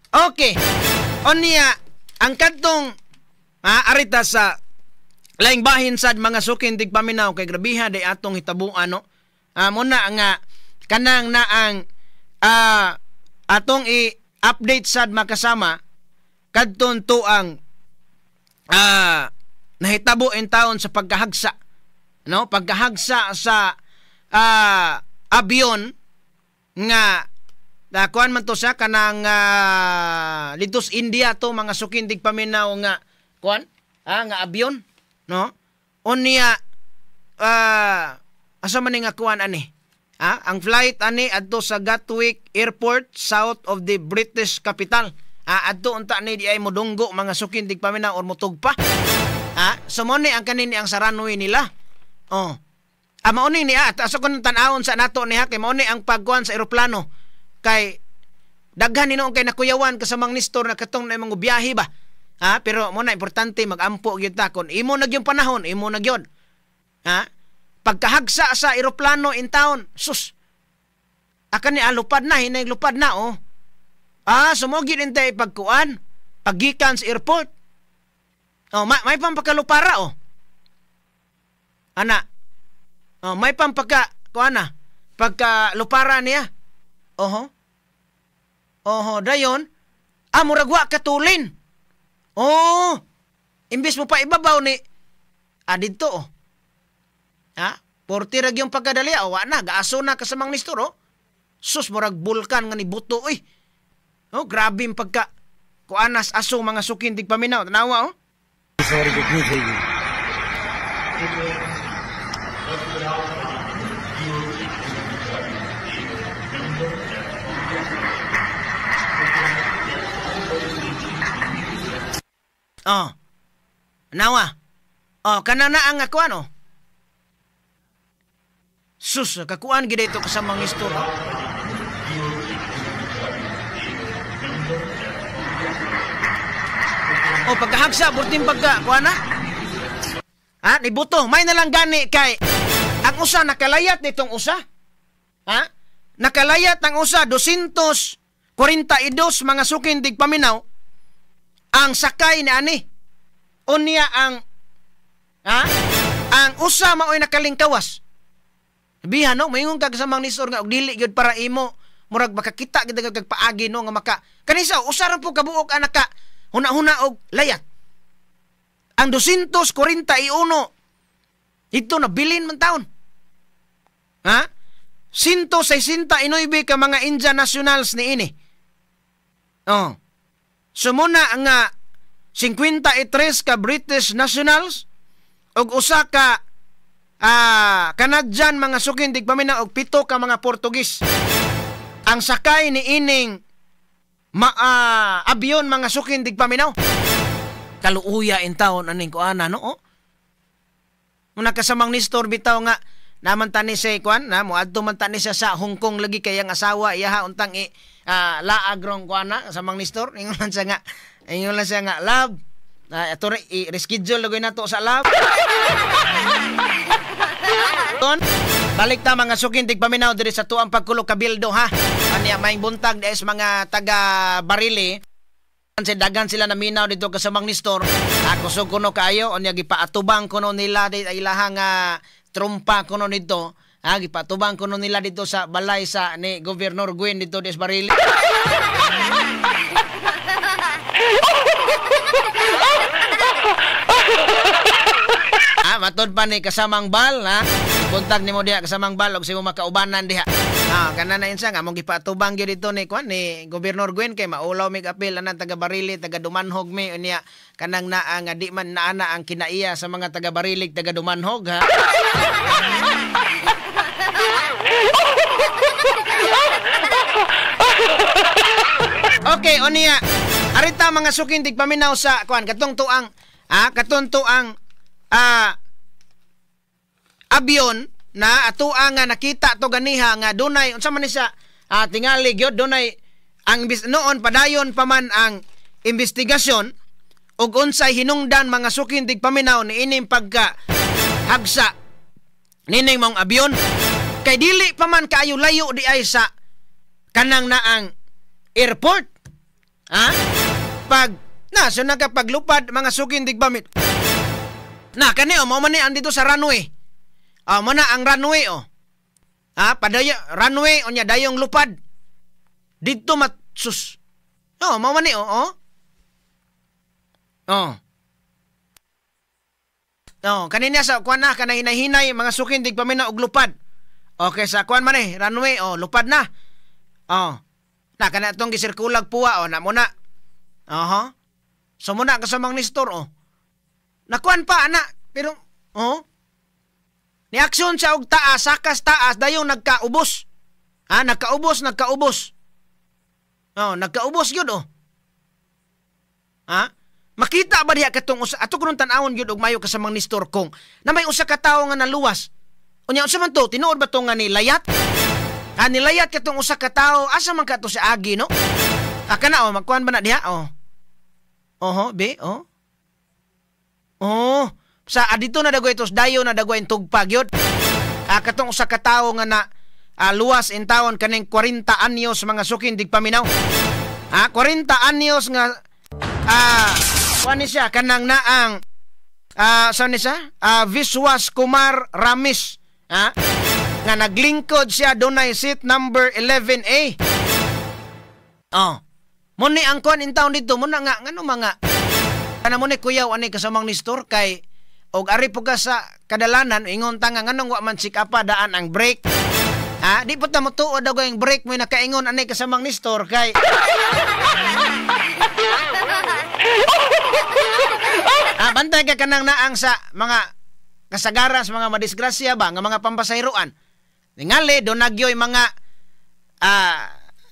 Okay. Unya ang kadtong arita sa laing bahin sad mga sukin tigpaminaw kay grabiha day atong hitabuan, no. Muna nga kanang naang atong i-update sad makasama kadtong tuang nahitabo in taon sa pagkahagsa, no, pagkahagsa sa abyon nga kuan man to sa kanang litos India to mga sukin tigpaminaw nga kuan nga abyon, no. Unya asa man ni nga kuan ani, ang flight ani adto sa Gatwick Airport south of the British capital. Adto unta ni di ay modunggo mga sukin tigpaminaw or motugpa. So mo ni ang kanini ang sa runway nila. Oh. Mao ni niya asa kon tan-awon sa nato niya kay mao ni ang pagkuan sa eroplano. Kay daghan ni noon kay nakuyawan kasamang Nestor na katong na mga biyahe ba. Pero mo na importante magampo gyud ta kon imo na gyud panahon, imo na gyud. Pagkahagsa sa eroplano in town, sus. Akan ni lupad na, hinay lupad na oh. Sumugid intay pagkuan, paggikan sa airport. Oh, may pampakalupara oh. Ana. Oh, may pampaka kuan na. Pagkalupara niya. Oho. Oho, dayon. Murag wa katulin. Oh. Imbis mo pa ibabaw ni didto oh. 40 ra gyud pagkadali, oh, wa na gaaso na kasamang Nestor oh. Sus, murag bulkan nga ni buto oy. Oh, grabe ang pagka kuanas aso mga sukin tigpaminaw. Tanawa oh. सवारी कितनी चाहिए? Oh. Nawa. Oh, kana na ang akuan oh. Sus, kakuan gid ito kasamang istorya. Oh, pagkahagsa, burting pagka, kuan na. Nibuto, may nalang gani kay ang usa nakalayat nitong usa. Nakalayat ang usa 242 mga sukin tigpaminaw ang sakay ni ani. Unya ang ang usa maoy nakalingkawas. Biha no, moingon ka kasamang Nestor nga og dili gyud para imo murag makakita gid kag paagi no nga maka kanisa usa ra po kabuok ang naka huna-huna og layat. Ang 241 ito nabilin man taon. 169 ka mga Indian nationals ni ini. Oh. Sumuna nga 53 ka British nationals og usa ka Canadian mga sukin tigpaminaw og 7 ka mga Portugis. Ang sakay ni ining abyon mga sukin tigpaminaw. Kaluuya in taon aning kuana no. Oh. Muna kasamang Nestor bitaw nga naman tani sa kuan na moadto man tani siya sa Hong Kong lagi kay ang asawa iyaha untang laag rong kuana kasamang Nestor. Ingon lang siya nga love. Ato i-reschedule lagi nato sa love. Balik ta mga sukin tigpaminaw diri sa tuang pagkulo kabildo ha. Anya maing buntag des mga taga Barili. Dagan sila naminaw dito kasamang Nestor. Ako so kuno kaayo unya gipaatubang kuno nila di ilahang trumpa kuno nito. Gipaatubang kuno nila dito sa balay sa ni Governor Gwen dito des Barili. Matod pa ni kasamang bal ha. Buntag nimo diha kasamang bal og simo makaubanan diha. Kana na insa nga mong gipaatubang gyud dito ni kuan ni Governor Gwen kay maulaw mig apil anang taga Barili, taga Dumanhog mi unya kanang naa nga di man naana ang kinaiya sa mga taga Barili, taga Dumanhog ha. Okay, unya arita mga sukin tigpaminaw sa kuan katong tuang katong tuang abyon na atua nga nakita to ganiha nga dunay unsa man ni siya tingali gyud dunay ang noon padayon pa man ang investigasyon og unsay hinungdan mga sukin tigpaminaw ni ining pagka hagsa nining mong abyon kay dili pa man kaayo layo di ay sa kanang naang airport. Ha? Pag na so nakapaglupad mga sukin digpamit. Na kani oh, mao man ni ang dito sa runway. Ah, mo na ang runway oh. Ha, padaya runway unya dayong lupad. Didto mat sus. Oh, mao man ni oh, oh. Oh. Oh, kanina sa kuan na kanang hinahinay mga sukin digpaminaw og lupad. Okay, sa kuan man eh, runway oh, lupad na. Oh. Na kana tong gisirkulag puwa oh, na mo na. Aha. So mo na kasamang Nestor oh. Nakuan pa ana, pero oh. Ni aksyon siya og taas, sakas taas dayong nagkaubos. Ha, nagkaubos, nagkaubos. Oh, nagkaubos gyud oh. Ha? Makita ba diha katong usa ato kuno tan-awon gyud og mayo kasamang Nestor kung na may usa ka tawo nga naluwas. Unya unsa man to? Tinuod ba to nga nilayat? Ha, nilayat katong usa ka tawo, asa man ka to sa agi no? Ah, kana oh, magkuan ba na diha oh. Oho, be, oh. Oh, sa adito na dagoy tos dayo na dagoy tugpa gyud. Ah, katong usa ka tawo nga na luwas in taon kaning 40 anyos mga sukin digpaminaw. Ah, 40 anyos nga kuan ni siya kanang naang sa ni siya? Viswas Kumar Ramesh, ha? Nga naglingkod siya dunay seat number 11A. Oh. Muni ang kuan in taon dito muna nga ngano mga kana mo ni kuyaw ani kasamang Nestor kay og ari po ka sa kadalanan ingon ta nga nganong wa man sikapa daan ang brake. Ha, di po ta motuod daw ang brake mo nakaingon ani kasamang Nestor kay bantay ka kanang naang sa mga kasagaran sa mga madisgrasya ba nga mga pampasayroan. Ningali dunagyoy mga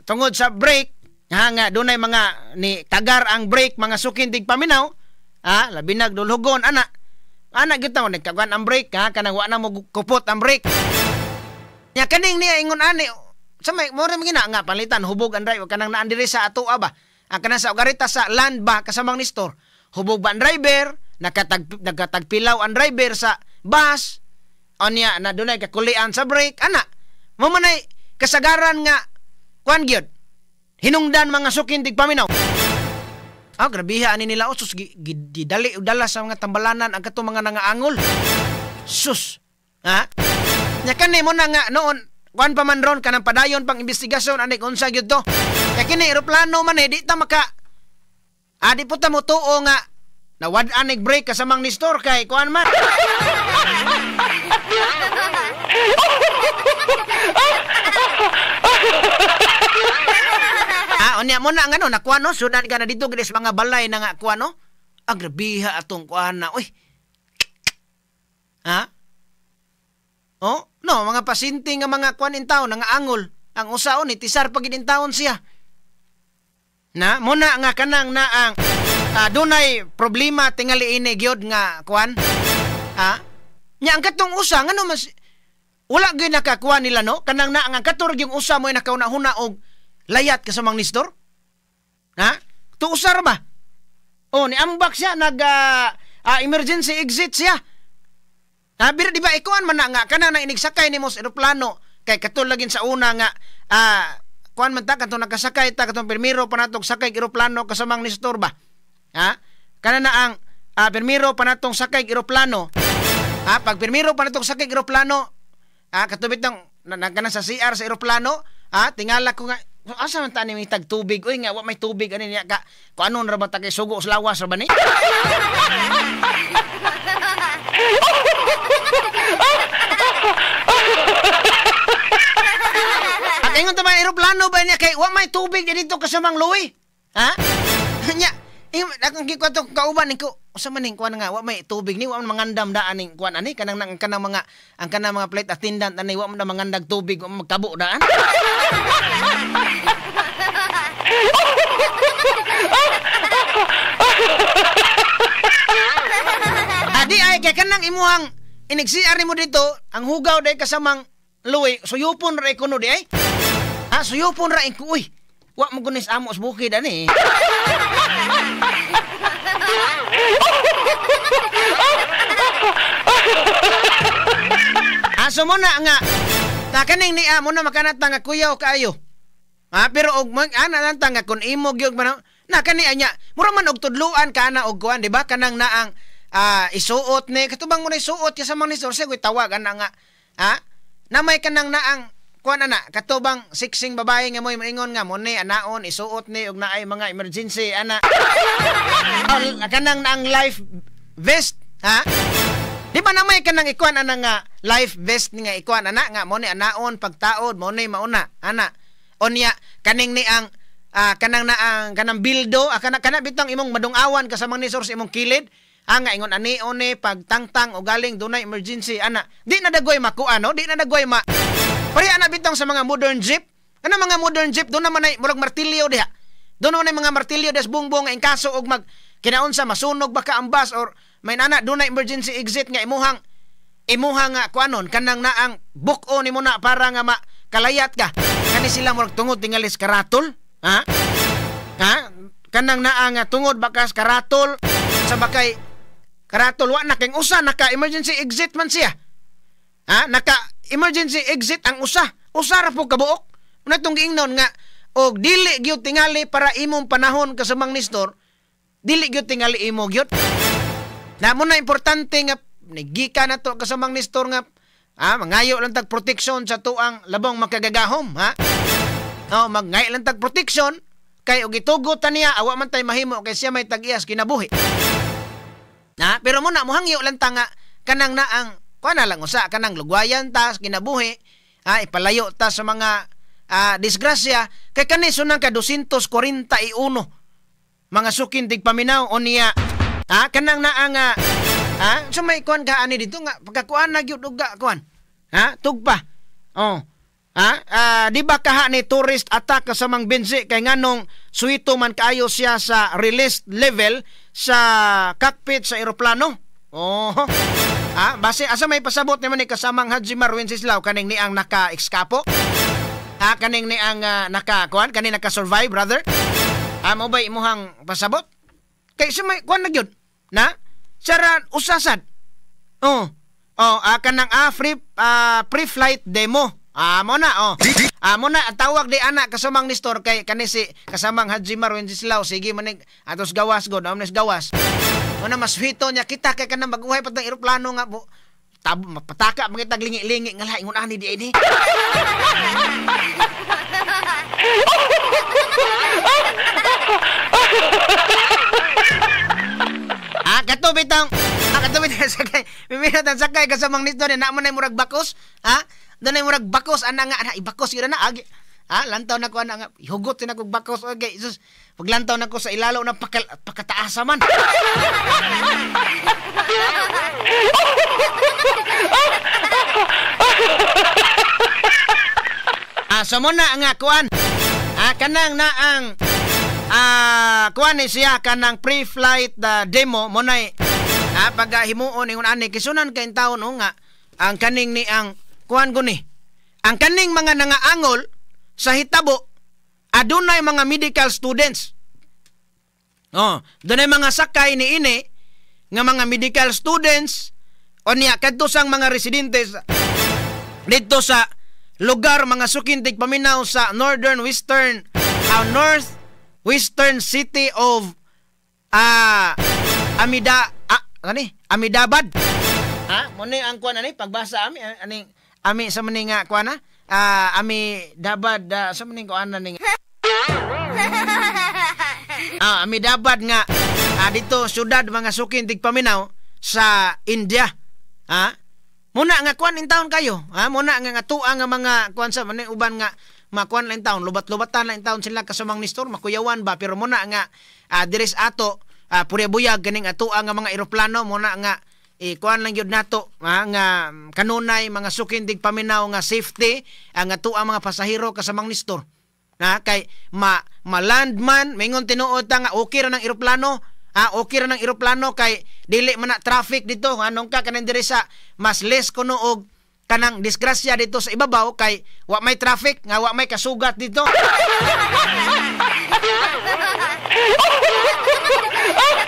tungod sa brake ha, nga dunay mga ni tagar ang brake mga sukin tigpaminaw, ha, labi nag dulhugon ana. Ana gyud ta nagkaguan ang brake ha, kanang wa na mo kupot ang brake. Nya kaning niya ingon ani sa may mo ra gina nga palitan hubog ang driver kanang naan diri sa atoa ba. Ang kanang sa ugarita sa land ba kasamang Nestor. Hubog ba ang driver, nagkatagpilaw ang driver sa bus. Onya na dunay kakulian sa brake ana. Mo manay kasagaran nga kuan gyud. Hinungdan mga sukin tigpaminaw. Ah, grabiha ani nila oh, sus gidali og dala sa mga tambalanan ang katong mga nangaangol. Sus. Ha? Nya kani mo na nga noon kuan pa man ron kanang padayon pang investigasyon ani unsa gyud to. Kay kini eroplano man eh di ta maka di po ta motuo nga nawad-an nig brake kasamang Nestor kay kuan man. Ah, unya mo na nga no, nakuha no, sudan ka na dito gid sa mga balay na nga kuha no. Ah, grabiha atong kuha na, uy. Ha? Oh, no, mga pasinti nga mga kuan in taon nangaangol. Ang usaon ni tisar pagid in taon siya. Na, muna nga kanang naang dunay problema tingali ini gyud nga kuan. Ha? Nya ang katong usa ngano mas wala gyud nakakuha nila no, kanang naang ang kator gyud usa mo nakauna-huna og layat kasamang Nestor? Ha? Tuusar ba? Oh, ni ambak siya nag emergency exit siya. Ha, pero di ba ikuan man na nga kanang nang inigsakay nimo sa eroplano kay katulagin sa una nga kuan man ta katong nakasakay ta katong pirmiro pa natong sakay eroplano kasamang Nestor ba? Ha? Kana na ang pirmiro pa natong sakay eroplano. Ha, pag pirmiro pa natong sakay eroplano, katubit nang nagkana sa CR sa eroplano, ha, tingala ko nga asa man ta ni may tagtubig uy nga wa may tubig ani niya ka kung anon ra ba ta kay sugo sa lawas ra ba ni? At ingon ta ba eroplano ba niya kay wa may tubig dito kasamang luwi? Ha? Nya akong gikuan to kauban ko usa man ning kuan nga wa may tubig ni wa man mangandam daan ning kuan ani kanang nang kanang mga ang kanang mga flight attendant ani wa man mangandag tubig wa magkabo daan. Adi ay kay kanang imuhang inig-CR nimo dito ang hugaw day kasamang luwi suyupon ra kuno di ay. Ha, suyupon ra ko uy. Wa mo gunis amo sa bukid ani. Aso mo na nga ta kaning niya mo na makanat nga kuyaw kaayo. Ha, pero og mag ana lang ta nga kun imo gyud man Na kani anya, mura man og tudluan ka ana og kuan, di ba? Kanang naang isuot ni katubang mo na isuot ya sa mga Nestor, siya tawag ana nga. Ha? Na may kanang naang kuan ana, katubang siksing babae nga mo'y moingon nga mo ni anaon isuot ni og naay mga emergency ana. Kanang naang life vest, ha? Di ba na may kanang ikuan ana nga life vest ni nga ikuan ana nga mo ni anaon pagtaod mo ni mauna ana. Onya kaning ni ang kanang naang kanang bildo, kana kana bitong imong madungawan kasamang ni source imong kilid. Nga ingon ani one pagtangtang o galing dunay emergency ana. Di na dagoy makuan, no? Di na dagoy ma. Pare ana bitong sa mga modern jeep. Kana mga modern jeep doon naman ay murag martilyo diha. Doon naman ay mga martilyo des bungbong in kaso og mag kinaunsa masunog baka ang bus or may nana dunay emergency exit nga imuhang imuha nga kuanon kanang naang buk-o nimo na para nga makalayat ka. Kani sila murag tungod tingali sa karatol, ha? Ha? Kanang naa nga tungod bakas karatol sa bakay karatol wa na king usa naka emergency exit man siya. Ha? Naka emergency exit ang usa. Usa ra po kabuok. Una tong giingnon nga og dili gyud tingali para imong panahon kasamang Nestor, dili gyud tingali imo gyud. Na mo na importante nga nigika na to kasamang Nestor nga mangayo lang tag protection sa tuang labong makagagahom, ha? Oh, magngayo lang tag protection kay og gitugot ta niya awa man tay mahimo kay siya may tag-iyas kinabuhi. Na, pero mo na mohangyo lang ta nga kanang naang kuan na lang usa kanang lugwayan ta kinabuhi, ha, ipalayo ta sa mga disgrasya kay kani sunang ka 241 mga sukin tigpaminaw o niya, ha, kanang naang ha, so may kuan ka ani dito nga pagkakuan na gyud og kuan, ha, tugpa. Oh. Ha? Di ba kaha ni tourist attack kasamang benzi kay nganong suwito man kaayo siya sa release level sa cockpit sa eroplano? Oh. Ha, base asa may pasabot naman ni kasamang Haji Marwin Sislao kaning niang naka-eskapo? Ha, kaning niang naka kuan, kaning naka-survive brother? Ha, mo ba imuhang pasabot? Kay sa may kuan na gyud, na? Sara usasad. Oh. Oh, kanang free pre-flight demo. Mo na oh. Mo na ang tawag di ana kasamang Nestor kay kani si kasamang Haji Marwin Sislao sige manig atos gawas god, amnes gawas. Mo na mas hito niya kita kay kanang baguhay patang eroplano nga bu, tab, mapataka mangitag lingi-lingi nga la ingon ani di ini. Kato bitang kato bitang sakay. Mimina tan sakay kasamang Nestor na mo na murag bakos, ha? Doon ay murag bakos ana nga ana ibakos gyud na agi. Ha, lantaw na ko ana nga hugot na kog bakos okay. Jesus, paglantaw na ko sa ilalo na pakataasa man. So mo na nga kuan. Kanang naang kuan ni siya kanang pre-flight demo mo nay paghimuon ingon ani kisunan kay taon nga ang kaning ni ang kuan guni. Ang kaning mga nangaangol sa hitabo adunay mga medical students. Oh, dunay mga sakay ni ini nga mga medical students o niya kadto sang mga residente didto sa lugar mga sukintig paminaw sa northern western north western city of Amida Amidabad. Ha, mo ni ang kuan ani pagbasa ami aning ami sa maning nga kuan na ami dabad sa maning kuan na ning ami dabad nga dito syudad mga sukin tigpaminaw sa India. Ha, muna nga kuan in taon kayo, ha, muna nga nga tuang nga mga kuan sa maning uban nga makuan lang taon lubat-lubatan lang taon sila kasamang Nestor makuyawan ba pero muna nga diri sa ato purya buyag kaning atoa nga mga eroplano muna nga kuan lang gyud nato nga kanunay mga sukindig paminaw nga safety ang ato ang mga pasahero kasamang Nestor. Na kay ma malandman maingon tinuod ta nga okay ra ng eroplano, okay ra ng eroplano kay dili man na traffic dito anong ka kaning diri sa mas less kuno og kanang disgrasya dito sa ibabaw kay wa may traffic nga wa may kasugat dito.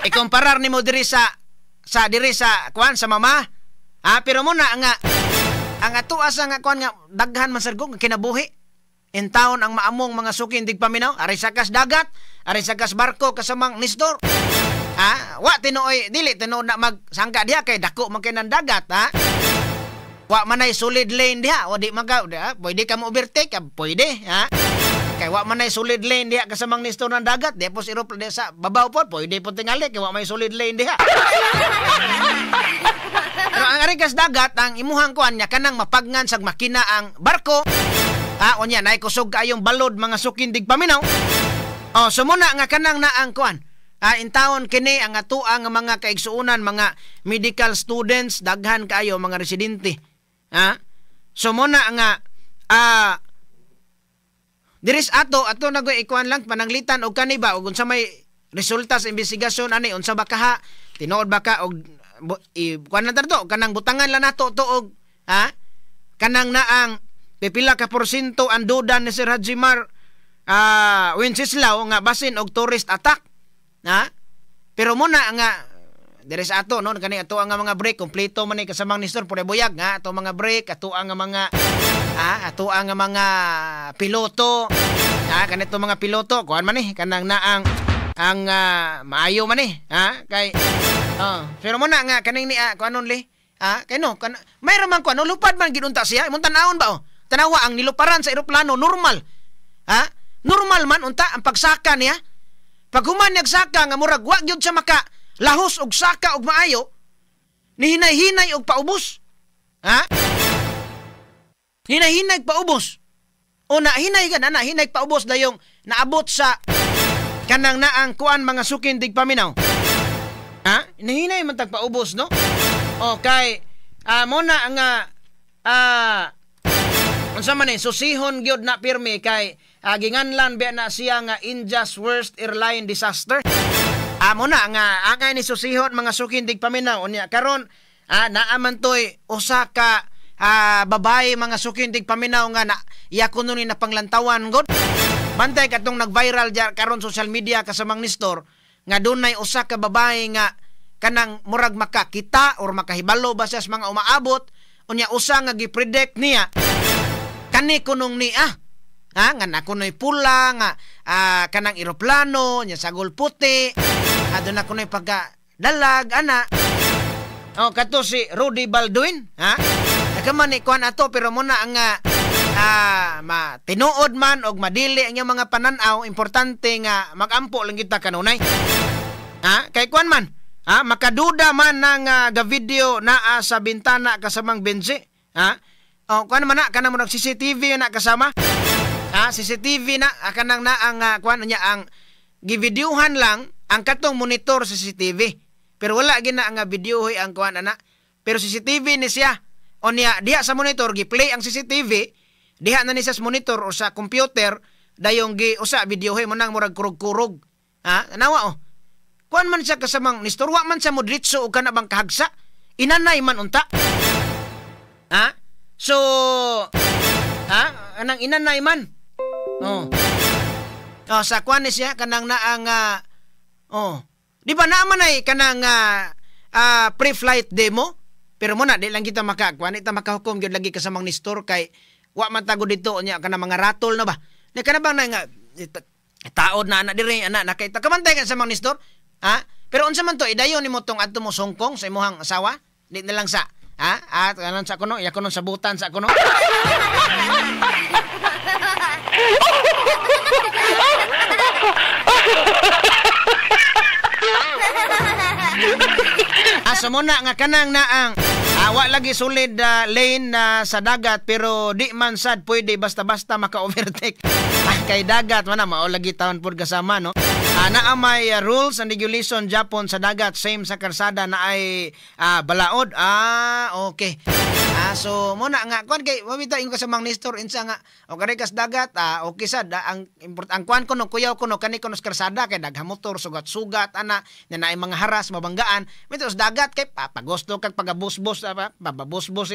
Ikomparar nimo diri sa diri sa kuan sa mama. Pero muna nga ang ato asa nga kuan nga daghan man sargo nga kinabuhi. In town ang maamong mga sukin digpaminaw, aray sakas dagat, aray sakas barko kasamang Nestor. Ha? Wa tinuoy dili tinuod na magsangka diha kay dako man kay ng dagat, ha? Wa man ay solid lane diha, o di man ka, pwede ka mo overtake, pwede, ha? Kay wa man ay solid lane diha kasamang Nestor ng dagat, di po sa aeroplano sa babaw po, pwede po tingali kay wa may solid lane diha. Pero ang arikas dagat, ang imuhang kuan niya kanang mapagnan sag makina ang barko. Ha, unya nay kusog kaayong balod mga sukin digpaminaw. Oh, so muna nga kanang naang kuan. Ah, in taon kini ang atoa nga mga kaigsuonan, mga medical students, daghan kaayo mga residente. Ha? So muna nga diris ato ato nagoy ikuan lang pananglitan og kani ba og unsa may resulta sa investigasyon ani, unsa ba kaha tinuod ba ka og kuan lang to kanang butangan lang nato to og ha kanang naang pipila ka porsyento ang duda ni Sir Hajimar Wenceslao nga basin og tourist attack, ha? Pero muna nga diri sa ato no kani ato ang mga break kompleto man ni kasamang Nestor pure buyag nga ato mga break ato ang mga ato ang mga piloto, ha, kanito mga piloto kuan man ni kanang naang ang maayo man ni, ha, kay pero muna nga kaning ni kuanon li, ha, kay no kan mayro man kuan lupad man gid unta siya imong tan-awon ba, oh tanawa ang niluparan sa eroplano normal, ha, normal man unta ang pagsaka niya. Pag human nagsaka nga murag wa gyud siya maka lahos og saka og maayo, nihinay-hinay og paubos, ha, hinay-hinay paubos. O na hinay ka na hinay paubos dayong naabot sa kanang naang kuan mga sukin digpaminaw. Ha? Hinay man tag paubos no. Okay, mo na nga unsa man ni susihon gyud na pirmi kay ginganlan biya na siya nga India's worst airline disaster. Mo na nga angay ni susihon mga sukin digpaminaw unya karon naa man toy usa ka babae mga sukin digpaminaw nga na iya kuno ni napanglantawan god. Bantay katong nag-viral karon social media kasamang Nestor nga dunay usa ka babae nga kanang murag makakita or makahibalo ba siya sa mga umaabot unya usa nga gi-predict niya kani kunong niya, ha, nga na kunoy pula nga kanang eroplano nya sagol puti, aduna kunoy pagka dalag ana. Oh, kato si Rudy Baldwin, ha? Nakaman ni kuan ato pero muna ang tinuod man og madili ang iyang mga pananaw, importante nga magampo lang kita kanunay. Ha? Kay kuan man, ha, makaduda man nang ga video naa sa bintana kasamang benzi, ha? Oh, kuan man na kanang murag CCTV na kasama. Ha, CCTV na kanang na ang kuan niya ang givideohan lang ang katong monitor sa CCTV. Pero wala gina ang videohoy ang kuan ana. Pero CCTV ni siya. O niya diha sa monitor gi-play ang CCTV, diha na ni sa monitor o sa computer dayong gi usa videohoy mo nang murag kurog-kurog. Ha, tanawa oh. Kuan man siya kasamang Nestor, wa man siya modritso og kana bang kahagsa. Inanay man unta. Ha? So, ha, anang inanay man. Oh. Oh, sa kuan ni siya kanang naang oh. Di ba naa man ay kanang pre-flight demo? Pero muna di lang kita makakuan, di ta makahukom gyud lagi kasamang Nestor kay wa man tago dito nya kanang mga ratol na ba. Ni kana bang nga taod na ana diri ana nakita kamantay ka sa mga Nestor? Ha? Pero unsa man to idayon nimo tong adto mo songkong sa imong asawa? Di na lang sa, ha? At anon sa kuno, iya kuno sabutan sa kuno. Asa mo na nga kanang naang wa lagi solid lane sa dagat pero di man sad pwede basta-basta maka-overtake. Kay dagat man na mao lagi taon pud kasama no. Naa may rules and regulation Japon sa dagat same sa karsada na ay balaod. Okay. So mo na nga kuan kay mabita ingon ka sa Mang Nestor insa nga o kare kas dagat okay sad ang ang kuan kuno kuyaw kuno kani kuno sa karsada kay daghang motor sugat-sugat ana na naay mga haras mabanggaan. Mito sa dagat kay papagusto kag pagabusbos bababusbos.